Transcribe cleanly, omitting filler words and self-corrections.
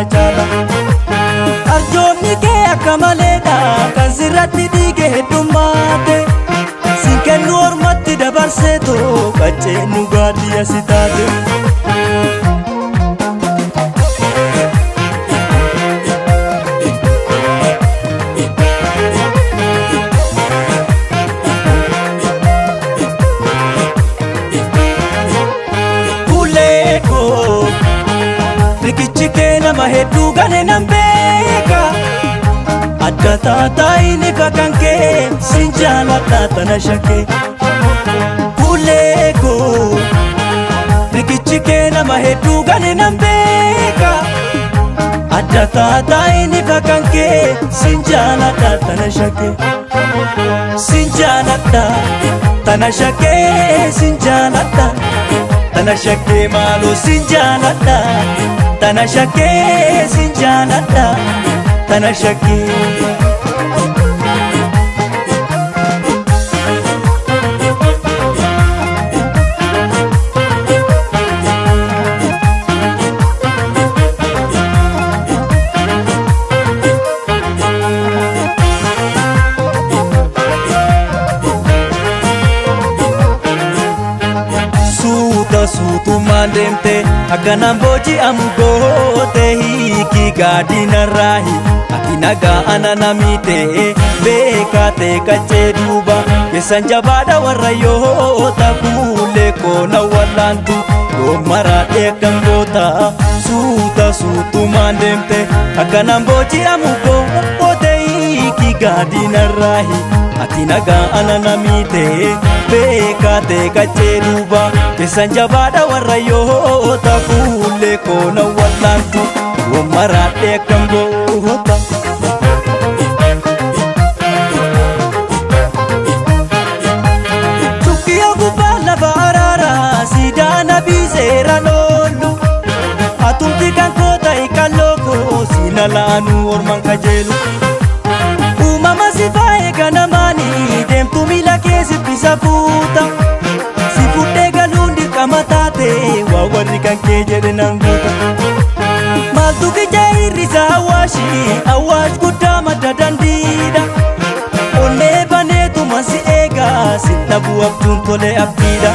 irra caala. Arjoomni kee akka maleedha kan sirratti dhiige heddummaate. Sin kennu ormatti dabarseetu qacceen dhugaatii asi taate. Fuullee koo riqichi kee nama hedduu gane nan beeka. Adda taataa inni fakkaan kee sin jaaladha tana shakkee. Fuullee koo riqichi kee nama hedduu gane nan beeka. Adda taataa inni fakkaan kee sin jaaladha tana shakkee. Sin jaaladha tana shakkee sin jaaladha. Tana shakkee maaloo sin jaaladha. Tana shakkee sin jaaladha. Tana shakkee. Suuta suutumaan deemte akkanaan booji'amu goote hiikii gaadinarraahi ati nagaa ana namiite beekaate qaccee duuba keessan jabaadha warra yoota fuullee koona wallaantu yoom maraadhe akkam goota suuta suutumaan deemte akkanaan booji'amu goote hiikii gaadinarraahi ati nagaa ana namiite beekaate qaccee duuba keessan jabaadha warra yoota fuullee koona wallaantu yoom maraadhe akkam goota. Tukkiyaa gubbaa lafa araaraa siidaa nabii seera loollu atumti kan koo ta'e kalloo koo siina laanuu orman kajeelu. Uumama si faayee ganamaanii deemtu miila kee sibbisa fuuta. Si fudhee galuun dirqama taate waa warri kan kee jedhe nan guuta. Maaltu kijaa hir'isa awwaashii awwaash guddaa madda dandiidha. Onnee baneetuma si eegaa si dhabuu abjuun tole abdiidha.